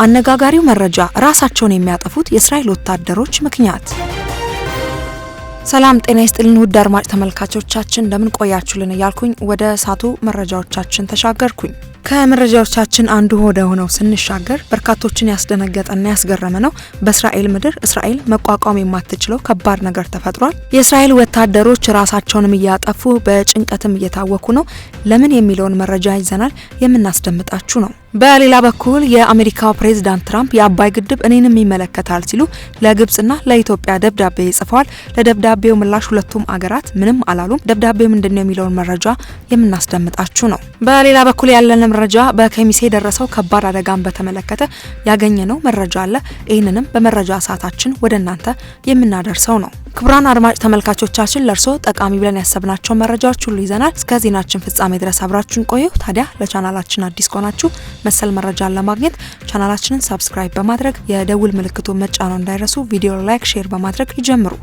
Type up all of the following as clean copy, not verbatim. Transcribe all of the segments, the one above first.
አነጋጋሪው መረጃ፣ ራሳቸውን የሚያጠፉት የእስራኤል ወታደሮች ምክንያት። ሰላም ጤና ይስጥልን ውድ አድማጭ ተመልካቾቻችን፣ እንደምን ቆያችሁልን እያልኩኝ ወደ ሳቱ መረጃዎቻችን ተሻገርኩኝ። ከመረጃዎቻችን አንዱ ወደ ሆነው ስንሻገር በርካቶችን ያስደነገጠና ያስገረመ ነው። በእስራኤል ምድር እስራኤል መቋቋም የማትችለው ከባድ ነገር ተፈጥሯል። የእስራኤል ወታደሮች ራሳቸውንም እያጠፉ በጭንቀትም እየታወኩ ነው። ለምን የሚለውን መረጃ ይዘናል፣ የምናስደምጣችሁ ነው። በሌላ በኩል የአሜሪካው ፕሬዝዳንት ትራምፕ የአባይ ግድብ እኔንም ይመለከታል ሲሉ ለግብጽና ለኢትዮጵያ ደብዳቤ ጽፈዋል። ለደብዳቤው ምላሽ ሁለቱም አገራት ምንም አላሉም። ደብዳቤው ምንድነው የሚለውን መረጃ የምናስደምጣችሁ ነው። በሌላ በኩል ያለን መረጃ፣ በከሚሴ የደረሰው ከባድ አደጋን በተመለከተ ያገኘነው መረጃ አለ። ይህንንም በመረጃ ሰዓታችን ወደ እናንተ የምናደርሰው ነው። ክቡራን አድማጭ ተመልካቾቻችን፣ ለእርስዎ ጠቃሚ ብለን ያሰብናቸው መረጃዎች ሁሉ ይዘናል። እስከ ዜናችን ፍጻሜ ድረስ አብራችሁን ቆዩ። ታዲያ ለቻናላችን አዲስ ከሆናችሁ መሰል መረጃን ለማግኘት ቻናላችንን subscribe በማድረግ የደውል ምልክቱን መጫኑን እንዳይረሱ። ቪዲዮ like፣ share በማድረግ ይጀምሩ።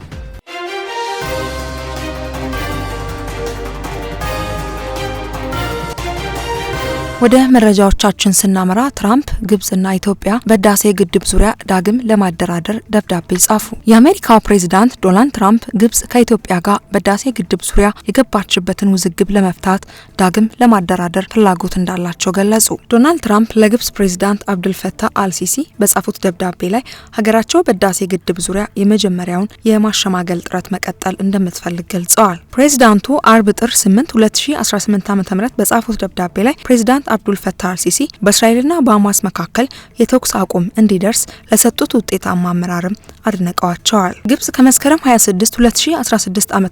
ወደ መረጃዎቻችን ስናመራ ትራምፕ ግብጽና ኢትዮጵያ በህዳሴ ግድብ ዙሪያ ዳግም ለማደራደር ደብዳቤ ጻፉ። የአሜሪካው ፕሬዚዳንት ዶናልድ ትራምፕ ግብጽ ከኢትዮጵያ ጋር በህዳሴ ግድብ ዙሪያ የገባችበትን ውዝግብ ለመፍታት ዳግም ለማደራደር ፍላጎት እንዳላቸው ገለጹ። ዶናልድ ትራምፕ ለግብጽ ፕሬዚዳንት አብዱልፈታህ አልሲሲ በጻፉት ደብዳቤ ላይ ሀገራቸው በህዳሴ ግድብ ዙሪያ የመጀመሪያውን የማሸማገል ጥረት መቀጠል እንደምትፈልግ ገልጸዋል። ፕሬዚዳንቱ አርብ ጥር 8 2018 ዓ.ም በጻፉት ደብዳቤ ላይ ፕሬዚዳንት አብዱል ፈታህ አልሲሲ በእስራኤልና በሐማስ መካከል የተኩስ አቁም እንዲደርስ ለሰጡት ውጤታማ አመራርም አድንቀዋቸዋል። ግብጽ ከመስከረም 26 2016 ዓ.ም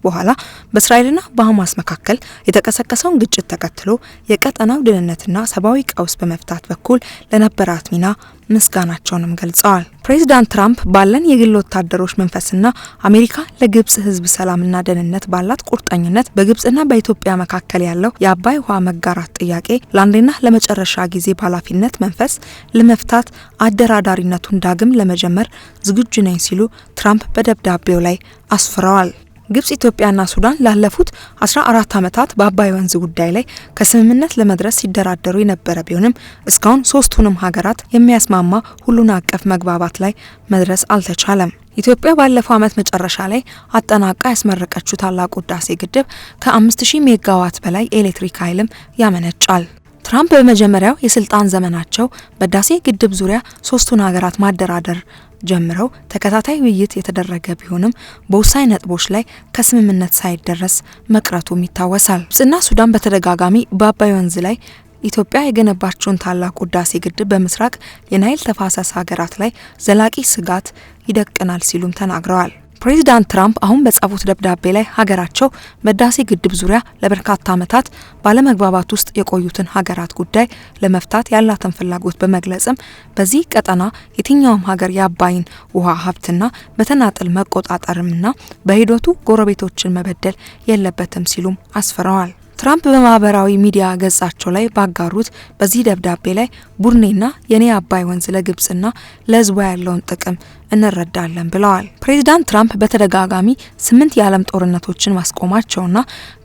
በኋላ በእስራኤልና በሐማስ መካከል የተቀሰቀሰውን ግጭት ተከትሎ የቀጠናው ደህንነትና ሰብአዊ ቀውስ በመፍታት በኩል ለነበራት ሚና ምስጋናቸውንም ገልጸዋል። ፕሬዚዳንት ትራምፕ ባለን የግል ወታደሮች መንፈስና አሜሪካ ለግብጽ ሕዝብ ሰላምና ደህንነት ባላት ቁርጠኝነት በግብጽና በኢትዮጵያ መካከል ያለው የአባይ ውሃ መጋራት ጥያቄ ለአንዴና ለመጨረሻ ጊዜ በኃላፊነት መንፈስ ለመፍታት አደራዳሪነቱን ዳግም ለመጀመር ዝግጁ ነኝ ሲሉ ትራምፕ በደብዳቤው ላይ አስፍረዋል። ግብጽ፣ ኢትዮጵያና ሱዳን ላለፉት 14 ዓመታት በአባይ ወንዝ ጉዳይ ላይ ከስምምነት ለመድረስ ሲደራደሩ የነበረ ቢሆንም እስካሁን ሶስቱንም ሀገራት የሚያስማማ ሁሉን አቀፍ መግባባት ላይ መድረስ አልተቻለም። ኢትዮጵያ ባለፈው ዓመት መጨረሻ ላይ አጠናቃ ያስመረቀችው ታላቁ ህዳሴ ግድብ ከ5000 ሜጋዋት በላይ የኤሌክትሪክ ኃይልም ያመነጫል። ትራምፕ በመጀመሪያው የስልጣን ዘመናቸው በህዳሴ ግድብ ዙሪያ ሶስቱን ሀገራት ማደራደር ጀምረው ተከታታይ ውይይት የተደረገ ቢሆንም በወሳኝ ነጥቦች ላይ ከስምምነት ሳይደረስ መቅረቱም ይታወሳል። ግብጽና ሱዳን በተደጋጋሚ በአባይ ወንዝ ላይ ኢትዮጵያ የገነባቸውን ታላቁ ህዳሴ ግድብ በምስራቅ የናይል ተፋሰስ ሀገራት ላይ ዘላቂ ስጋት ይደቅናል ሲሉም ተናግረዋል። ፕሬዚዳንት ትራምፕ አሁን በጻፉት ደብዳቤ ላይ ሀገራቸው በህዳሴ ግድብ ዙሪያ ለበርካታ ዓመታት ባለመግባባት ውስጥ የቆዩትን ሀገራት ጉዳይ ለመፍታት ያላትን ፍላጎት በመግለጽም በዚህ ቀጠና የትኛውም ሀገር የአባይን ውሃ ሀብትና በተናጥል መቆጣጠርምና በሂደቱ ጎረቤቶችን መበደል የለበትም ሲሉም አስፍረዋል። ትራምፕ በማህበራዊ ሚዲያ ገጻቸው ላይ ባጋሩት በዚህ ደብዳቤ ላይ ቡድኔና የኔ አባይ ወንዝ ለግብጽና ለህዝቧ ያለውን ጥቅም እንረዳለን ብለዋል። ፕሬዚዳንት ትራምፕ በተደጋጋሚ 8 የዓለም ጦርነቶችን ማስቆማቸውና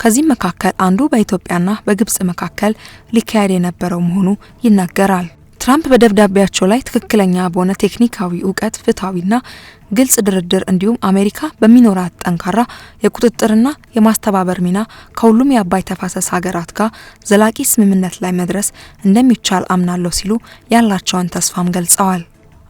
ከዚህም መካከል አንዱ በኢትዮጵያና በግብጽ መካከል ሊካሄድ የነበረው መሆኑ ይነገራል። ትራምፕ በደብዳቤያቸው ላይ ትክክለኛ በሆነ ቴክኒካዊ እውቀት፣ ፍትሐዊና ግልጽ ድርድር እንዲሁም አሜሪካ በሚኖራት ጠንካራ የቁጥጥርና የማስተባበር ሚና ከሁሉም የአባይ ተፋሰስ ሀገራት ጋር ዘላቂ ስምምነት ላይ መድረስ እንደሚቻል አምናለሁ ሲሉ ያላቸውን ተስፋም ገልጸዋል።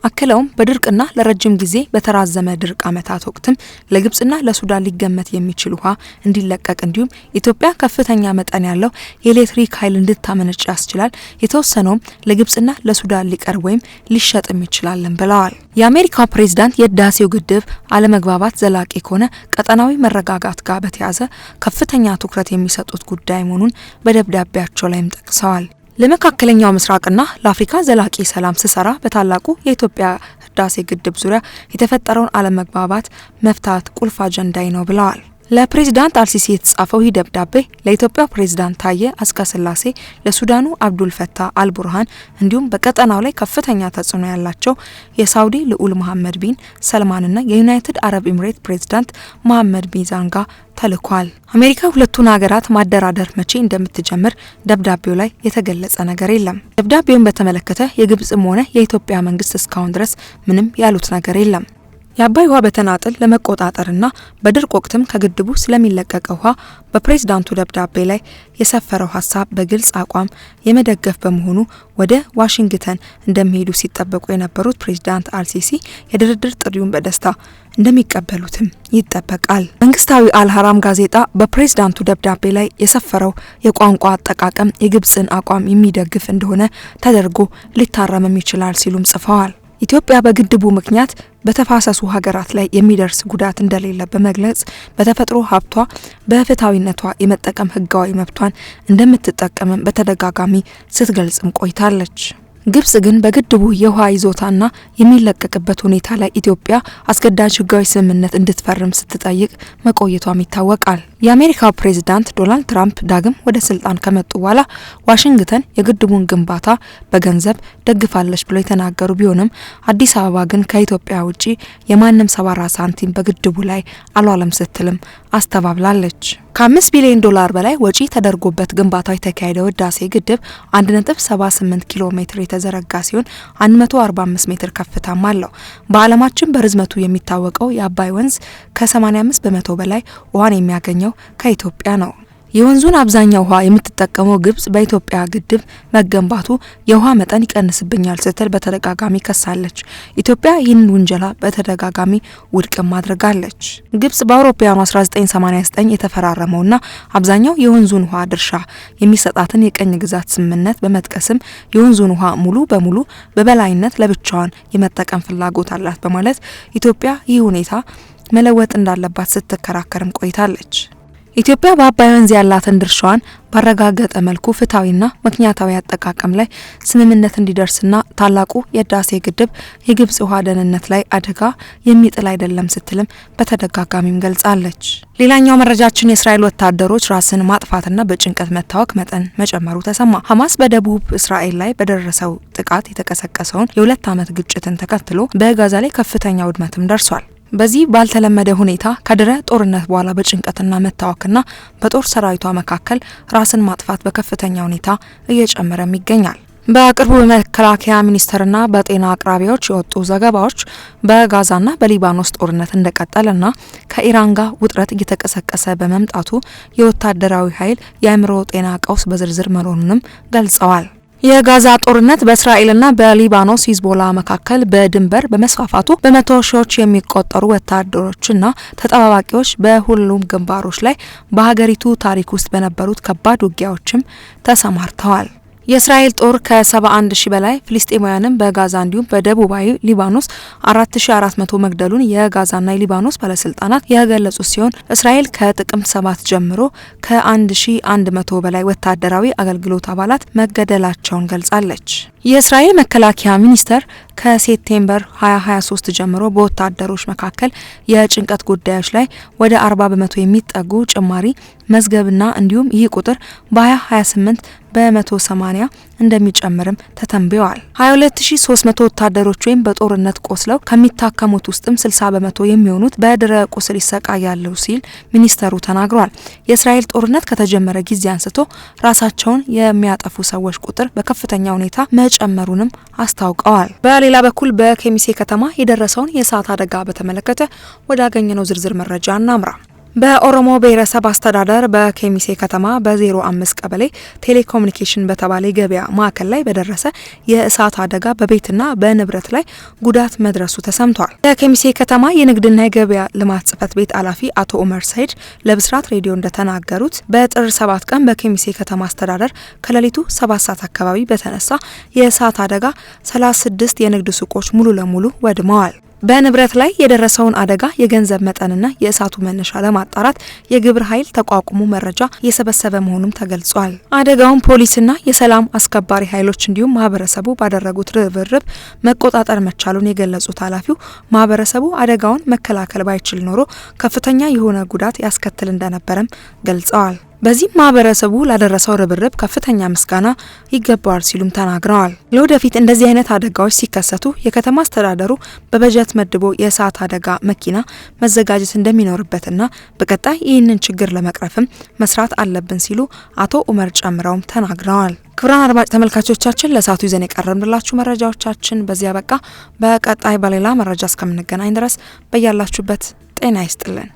አክለውም በድርቅና ለረጅም ጊዜ በተራዘመ ድርቅ ዓመታት ወቅትም ለግብጽና ለሱዳን ሊገመት የሚችል ውሃ እንዲለቀቅ እንዲሁም ኢትዮጵያ ከፍተኛ መጠን ያለው የኤሌክትሪክ ኃይል እንድታመነጭ ያስችላል፣ የተወሰነውም ለግብጽና ለሱዳን ሊቀርብ ወይም ሊሸጥም ይችላልን ብለዋል። የአሜሪካው ፕሬዚዳንት የህዳሴው ግድብ አለመግባባት ዘላቂ ከሆነ ቀጠናዊ መረጋጋት ጋር በተያያዘ ከፍተኛ ትኩረት የሚሰጡት ጉዳይ መሆኑን በደብዳቤያቸው ላይም ጠቅሰዋል። ለመካከለኛው ምስራቅና ለአፍሪካ ዘላቂ ሰላም ስሰራ በታላቁ የኢትዮጵያ ህዳሴ ግድብ ዙሪያ የተፈጠረውን አለመግባባት መፍታት ቁልፍ አጀንዳዬ ነው ብለዋል። ለፕሬዝዳንት አልሲሲ የተጻፈው ይህ ደብዳቤ ለኢትዮጵያው ፕሬዝዳንት ታዬ አጽቀሥላሴ፣ ለሱዳኑ አብዱል ፈታህ አልቡርሃን እንዲሁም በቀጠናው ላይ ከፍተኛ ተጽዕኖ ያላቸው የሳውዲ ልዑል መሐመድ ቢን ሰልማንና የዩናይትድ አረብ ኤምሬት ፕሬዝዳንት መሐመድ ቢን ዛይድ ጋር ተልኳል። አሜሪካ ሁለቱን ሀገራት ማደራደር መቼ እንደምትጀምር ደብዳቤው ላይ የተገለጸ ነገር የለም። ደብዳቤውን በተመለከተ የግብጽም ሆነ የኢትዮጵያ መንግስት እስካሁን ድረስ ምንም ያሉት ነገር የለም። የአባይ ውሃ በተናጥል ለመቆጣጠርና በድርቅ ወቅትም ከግድቡ ስለሚለቀቀው ውሃ በፕሬዝዳንቱ ደብዳቤ ላይ የሰፈረው ሀሳብ በግልጽ አቋም የመደገፍ በመሆኑ ወደ ዋሽንግተን እንደሚሄዱ ሲጠበቁ የነበሩት ፕሬዝዳንት አልሲሲ የድርድር ጥሪውን በደስታ እንደሚቀበሉትም ይጠበቃል። መንግስታዊ አልሀራም ጋዜጣ በፕሬዝዳንቱ ደብዳቤ ላይ የሰፈረው የቋንቋ አጠቃቀም የግብጽን አቋም የሚደግፍ እንደሆነ ተደርጎ ሊታረምም ይችላል ሲሉም ጽፈዋል። ኢትዮጵያ በግድቡ ምክንያት በተፋሰሱ ሀገራት ላይ የሚደርስ ጉዳት እንደሌለ በመግለጽ በተፈጥሮ ሀብቷ በፍትሐዊነቷ የመጠቀም ሕጋዊ መብቷን እንደምትጠቀምም በተደጋጋሚ ስትገልጽም ቆይታለች። ግብጽ ግን በግድቡ የውሃ ይዞታና የሚለቀቅበት ሁኔታ ላይ ኢትዮጵያ አስገዳጅ ሕጋዊ ስምምነት እንድትፈርም ስትጠይቅ መቆየቷም ይታወቃል። የአሜሪካው ፕሬዝዳንት ዶናልድ ትራምፕ ዳግም ወደ ስልጣን ከመጡ በኋላ ዋሽንግተን የግድቡን ግንባታ በገንዘብ ደግፋለች ብለው የተናገሩ ቢሆንም፣ አዲስ አበባ ግን ከኢትዮጵያ ውጪ የማንም 74 ሳንቲም በግድቡ ላይ አልዋለም ስትልም አስተባብላለች። ከ5 ቢሊዮን ዶላር በላይ ወጪ ተደርጎበት ግንባታው የተካሄደው ህዳሴ ግድብ 1.78 ኪሎ ሜትር የተዘረጋ ሲሆን 145 ሜትር ከፍታም አለው። በዓለማችን በርዝመቱ የሚታወቀው የአባይ ወንዝ ከ85% በላይ ውሃን የሚያገኘው ከኢትዮጵያ ነው። የወንዙን አብዛኛው ውሃ የምትጠቀመው ግብጽ በኢትዮጵያ ግድብ መገንባቱ የውሃ መጠን ይቀንስብኛል ስትል በተደጋጋሚ ከሳለች። ኢትዮጵያ ይህንን ውንጀላ በተደጋጋሚ ውድቅም አድርጋለች። ግብጽ በአውሮፓውያኑ 1989 የተፈራረመውና አብዛኛው የወንዙን ውሃ ድርሻ የሚሰጣትን የቅኝ ግዛት ስምምነት በመጥቀስም የወንዙን ውሃ ሙሉ በሙሉ በበላይነት ለብቻዋን የመጠቀም ፍላጎት አላት በማለት ኢትዮጵያ ይህ ሁኔታ መለወጥ እንዳለባት ስትከራከርም ቆይታለች። ኢትዮጵያ በአባይ ወንዝ ያላትን ድርሻዋን ባረጋገጠ መልኩ ፍትሐዊና ምክንያታዊ አጠቃቀም ላይ ስምምነት እንዲደርስና ታላቁ የህዳሴ ግድብ የግብጽ ውሃ ደህንነት ላይ አደጋ የሚጥል አይደለም ስትልም በተደጋጋሚም ገልጻለች። ሌላኛው መረጃችን የእስራኤል ወታደሮች ራስን ማጥፋትና በጭንቀት መታወክ መጠን መጨመሩ ተሰማ። ሐማስ በደቡብ እስራኤል ላይ በደረሰው ጥቃት የተቀሰቀሰውን የ2 ዓመት ግጭትን ተከትሎ በጋዛ ላይ ከፍተኛ ውድመትም ደርሷል። በዚህ ባልተለመደ ሁኔታ ከድህረ ጦርነት በኋላ በጭንቀትና መታወክና በጦር ሰራዊቷ መካከል ራስን ማጥፋት በከፍተኛ ሁኔታ እየጨመረም ይገኛል። በቅርቡ በመከላከያ ሚኒስቴርና በጤና አቅራቢዎች የወጡ ዘገባዎች በጋዛና በሊባኖስ ጦርነት እንደቀጠለና ከኢራን ጋር ውጥረት እየተቀሰቀሰ በመምጣቱ የወታደራዊ ኃይል የአእምሮ ጤና ቀውስ በዝርዝር መኖሩንም ገልጸዋል። የጋዛ ጦርነት በእስራኤልና በሊባኖስ ሂዝቦላ መካከል በድንበር በመስፋፋቱ በመቶ ሺዎች የሚቆጠሩ ወታደሮችና ተጠባባቂዎች በሁሉም ግንባሮች ላይ በሀገሪቱ ታሪክ ውስጥ በነበሩት ከባድ ውጊያዎችም ተሰማርተዋል። የእስራኤል ጦር ከ71 ሺህ በላይ ፍልስጤማውያንን በጋዛ እንዲሁም በደቡባዊ ሊባኖስ 4400 መግደሉን የጋዛና የሊባኖስ ባለስልጣናት የገለጹ ሲሆን፣ እስራኤል ከጥቅምት 7 ጀምሮ ከ1100 በላይ ወታደራዊ አገልግሎት አባላት መገደላቸውን ገልጻለች። የእስራኤል መከላከያ ሚኒስቴር ከ September 2023 ጀምሮ በወታደሮች መካከል የጭንቀት ጉዳዮች ላይ ወደ 40% የሚጠጉ ጭማሪ መዝገብና እንዲሁም ይህ ቁጥር በ2028 በ180 እንደሚጨምርም ተተንብየዋል። 22300 ወታደሮች ወይም በጦርነት ቆስለው ከሚታከሙት ውስጥም 60% የሚሆኑት በድረ ቁስል ይሰቃያሉ ሲል ሚኒስተሩ ተናግሯል። የእስራኤል ጦርነት ከተጀመረ ጊዜ አንስቶ ራሳቸውን የሚያጠፉ ሰዎች ቁጥር በከፍተኛ ሁኔታ መጨመሩንም አስታውቀዋል። በሌላ በኩል በኬሚሴ ከተማ የደረሰውን የእሳት አደጋ በተመለከተ ወዳገኘነው ዝርዝር መረጃ እናምራ። በኦሮሞ ብሔረሰብ አስተዳደር በኬሚሴ ከተማ በ05 ቀበሌ ቴሌኮሙኒኬሽን በተባለ የገበያ ማዕከል ላይ በደረሰ የእሳት አደጋ በቤትና በንብረት ላይ ጉዳት መድረሱ ተሰምቷል። የኬሚሴ ከተማ የንግድና የገበያ ልማት ጽሕፈት ቤት ኃላፊ አቶ ኡመር ሰይድ ለብስራት ሬዲዮ እንደተናገሩት፣ በጥር 7 ቀን በኬሚሴ ከተማ አስተዳደር ከሌሊቱ 7 ሰዓት አካባቢ በተነሳ የእሳት አደጋ 36 የንግድ ሱቆች ሙሉ ለሙሉ ወድመዋል። በንብረት ላይ የደረሰውን አደጋ የገንዘብ መጠንና የእሳቱ መነሻ ለማጣራት የግብረ ኃይል ተቋቁሞ መረጃ እየሰበሰበ መሆኑም ተገልጿል። አደጋውን ፖሊስና የሰላም አስከባሪ ኃይሎች እንዲሁም ማህበረሰቡ ባደረጉት ርብርብ መቆጣጠር መቻሉን የገለጹት ኃላፊው ማህበረሰቡ አደጋውን መከላከል ባይችል ኖሮ ከፍተኛ የሆነ ጉዳት ያስከትል እንደነበረም ገልጸዋል። በዚህም ማህበረሰቡ ላደረሰው ርብርብ ከፍተኛ ምስጋና ይገባዋል ሲሉም ተናግረዋል። ለወደፊት እንደዚህ አይነት አደጋዎች ሲከሰቱ የከተማ አስተዳደሩ በበጀት መድቦ የእሳት አደጋ መኪና መዘጋጀት እንደሚኖርበትና በቀጣይ ይህንን ችግር ለመቅረፍም መስራት አለብን ሲሉ አቶ ኡመር ጨምረውም ተናግረዋል። ክቡራን አድማጭ ተመልካቾቻችን፣ ለሰዓቱ ይዘን የቀረብንላችሁ መረጃዎቻችን በዚያ በቃ። በቀጣይ በሌላ መረጃ እስከምንገናኝ ድረስ በያላችሁበት ጤና ይስጥልን።